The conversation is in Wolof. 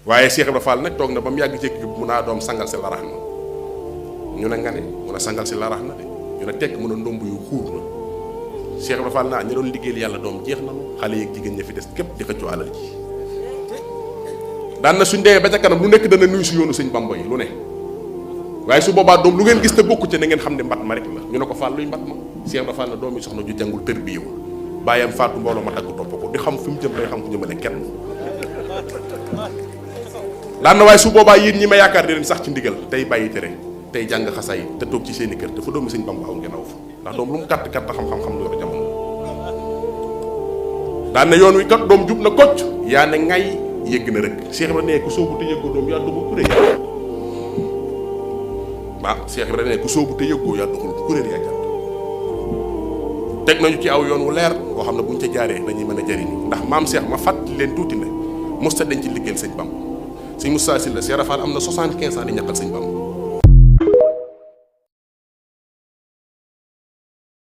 waaye Cheikh Ibra Fall nag toog na ba mu yàgg jékki mun naa doom sangal si larax na ñu ne nga ne mun a sangal si larax na de ñu ne tekk mun a ndomb yu xuur na Cheikh Ibra Fall naa ñu doon liggéeyal yàlla doom jeex nañu xale yeeg jigéen ña fi des képp di xëccoo alal ji daan na suñ demee ba ca kanam lu nekk dana nuyu si yoonu sëñ Bamba yi lu ne waaye su boobaa doom lu ngeen gis te bokku ca na ngeen xam ne mbat ma rek la ñu ne ko Fall luy mbat ma Cheikh Ibra Fall na doom yi soxna ju jàngul tër bi yow bàyyam faatu mbooloo ma tagg topp ko di xam fi mu jëm day xam fu jëmale kenn daan na waaye su boobaa yéen ñi ma yaakaar di leen sax ci ndigal tey bàyyi tere tey jàng xasaay te toog ci seeni kër dafa doomi sëñ Bamba aw ngeen aw fa ndax doom lu mu gàtt gàtt xam-xam lu yor jamono daan na yoon wi kat doom jub na kocc yaa ne ngay yëgg na rek Cheikh Ibra ne ku soobu te yëggoo doom yaa dugg kuréel waaw Cheikh Ibra ne ku soobu te yëggoo yaa dugg kuréel yaa jàpp teg nañu ci aw yoon wu leer boo xam ne buñ ca jaaree dañuy mën a jëriñu ndax maam Cheikh ma fàttali leen tuuti ne mosta dañ ci liggéeyal sëñ Bamba sëñ Moussa Sylla Cheikh Ibra Fall am na 75 ans di ñaqal sëñ Bamba